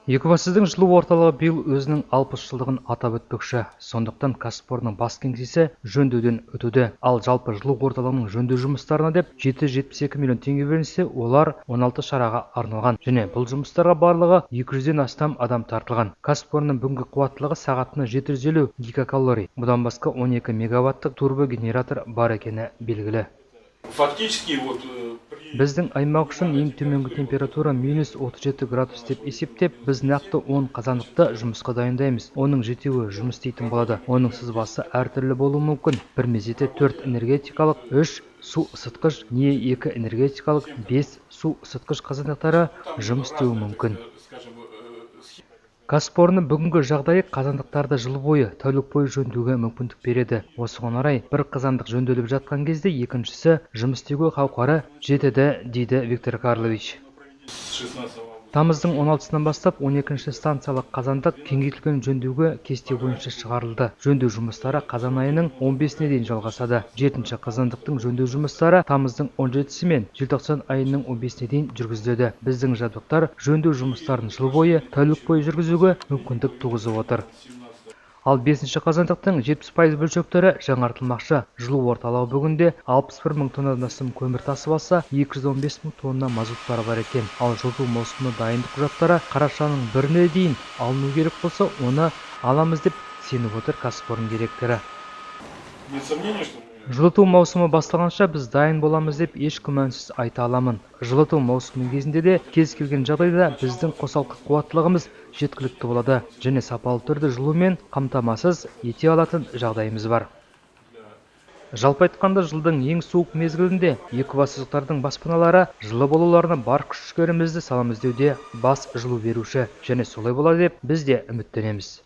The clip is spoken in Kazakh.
Екібастұздың жылу орталығы биыл өзінің 60 жылдығын атап өтпекші. Сондықтан кәсіпорынның бас кеңсесі жөндеуден өтуде. Ал жалпы жылу орталығының жөндеу жұмыстарына деп 772 миллион теңге бөлінсе, олар 16 шараға арналған. Және бұл жұмыстарға барлығы 200-ден астам адам тартылған. Кәсіпорынның бүгінгі қуаттылығы сағатына 750 гигакалорий. Бұдан басқа 12 мегаваттық турбогенератор бар екені белгілі. Фактически вот Біздің аймақ үшін ең төменгі температура минус 37 градус деп есептеп, біз нақты 10 қазандықты жұмысқа дайындаймыз. Оның жетеуі жұмыс істейтін болады. Оның сызбасы әртүрлі болуы мүмкін. Бір мезетте 4 энергетикалық, 3 су ысытқыш, не 2 энергетикалық, 5 су ысытқыш қазандықтары жұмыс істеуі мүмкін. Кәсіпорынның бүгінгі жағдайы қазандықтарды жыл бойы, тәулік бойы жөндеуге мүмкіндік береді. Осыған орай бір қазандық жөнделіп жатқан кезде екіншісі жұмыс істеуге қауқары жетеді, дейді Виктор Карлович. Тамыздың 16-сынан бастап 12-ші станциялық қазандық кеңейтілген жөндеуге кесте бойынша шығарылды. Жөндеу жұмыстары қазан айының 15-іне дейін жалғасады. 7-ші қазандықтың жөндеу жұмыстары тамыздың 17-сі мен желтоқсан айының 15-іне дейін жүргізіледі. Біздің жабдықтар жөндеу жұмыстарын жыл бойы, тәулік бойы жүргізуге мүмкіндік туғызып отыр. Ал 5-ші қазандықтың 70% бөлшектері жаңартылмақшы. Жылу орталығы бүгінде 61 мың тоннадан астам көмір тасып алса, 215 мың тонна мазуттары бар екен. Ал жылыту маусымына дайындық құжаттары қарашаның 1-іне дейін алыну керек болса, оны аламыз деп сеніп отыр кәсіпорын директоры. Нет сомнений, что мы Жылыту маусымы басталғанша біз дайын боламыз деп еш күмәнсіз айта аламын. Жылыту маусымы кезінде де кез келген жағдайда біздің қосалқы қуаттылығымыз жеткілікті болады және сапалы түрде жылумен қамтамасыз ете алатын жағдайымыз бар. Жалпы айтқанда, жылдың ең суық мезгілінде екібастұздықтардың баспаналары жылы болуларына бар күш-жігерімізді саламыз деуде бас жылу беруші. Және солай болады деп біз де үміттенеміз.